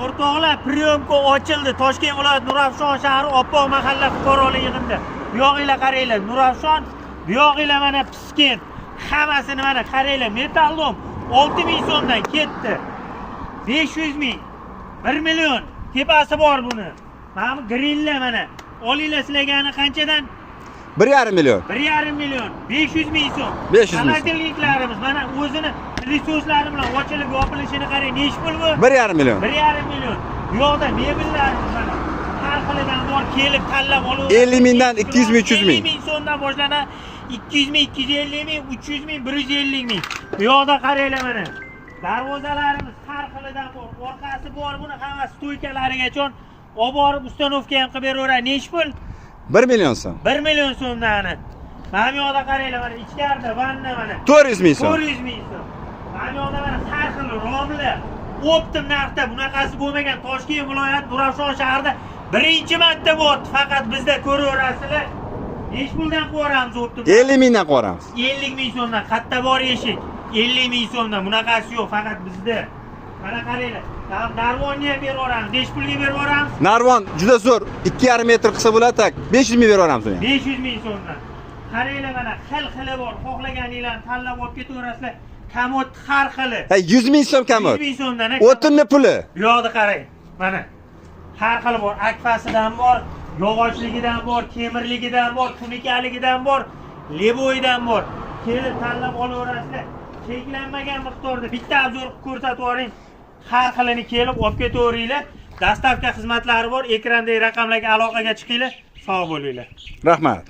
O'rtoqlar, приёмка ochildi. Toshkent viloyati, Nurafshon shahri, Oppoq mahalla fuqarolar yig'inida. Bu yog'inglar qaranglar, Nurafshon, bu yog'inglar mana Piskent. Hammasini mana qaranglar, металлолом 6000 so'mdan ketdi. 500 ming, 1 million tepasi bor buni. Mana bu grilla mana. Olinglar sizlargani qanchadan? 1,5 million. 1,5 million, 500 ming so'm. 500 ming so'm. Холодильник larimiz mana o'zini пылесос lari bilan ochilib yopilishini qarang, nechi pul bu? 1,5 million. 1,5 million. Bu yoqda mebellarimiz mana har xilidan bor, kelib tanlab olaverasiz. 50 mingdan 200 ming, 300 ming. 50 ming so'mdan boshlanadi. 200 ming, 250 ming, 300 ming, 150 ming. Bu yoqda qaranglar mana. Darvozalarimiz har xilidan bor. Orqasi bor, buni hammasi стойка larigacha olib borib установка ham qilib beraveradi. Nechi pul? 1 million so'm. 1 million so'mdan. Mana bu yoqda qaranglar mana ichkarida vanna mana. 400 ming so'm. 400 ming so'm. Mana bu yoqda mana har xil romlar. Оптом narxda bunaqasi bo'lmagan. Toshkent viloyati, Nurafshon shahrida birinchi marta bo'lyapti. Faqat bizda ko'raverasizlar. Nechi puldan qilib yuboramiz оптом? 50 mingdan qilib yuboramiz. 50 ming so'mdan. Qayerda bor eshik? 50 ming so'mdan. Bunaqasi yo'q, faqat bizda. Mana qaranglar. Narvonni ham berib yuboramiz. Nechi pulga berib yuboramiz? Narvon juda zo'r. 2,5 metr qilsa bo'ladi, так. 500 ming berib yuboramiz uni ham. 500 ming so'mdan. Qaranglar mana xil xili bor. Xohlaganinglarni tanlab olib ketaverasizlar. Komod har xili. Ha, 100 ming so'm komod. 100 ming so'mdan. Ha. O'tinni puli. Bu yoqda qarang. Mana. Har xili bor. Akfasidan bor, yog'ochligidan bor, temirligidan bor, tunikaligidan bor, левой dan bor. Kelib tanlab olaverasizlar. Cheklanmagan miqdorda bitta обзор qilib ko'rsatib yuboring. Har xilini kelib olib ketaveringlar. Доставка xizmatlari bor. Ekrandagi raqamlarga aloqaga chiqinglar. Sog' bo'linglar. Rahmat.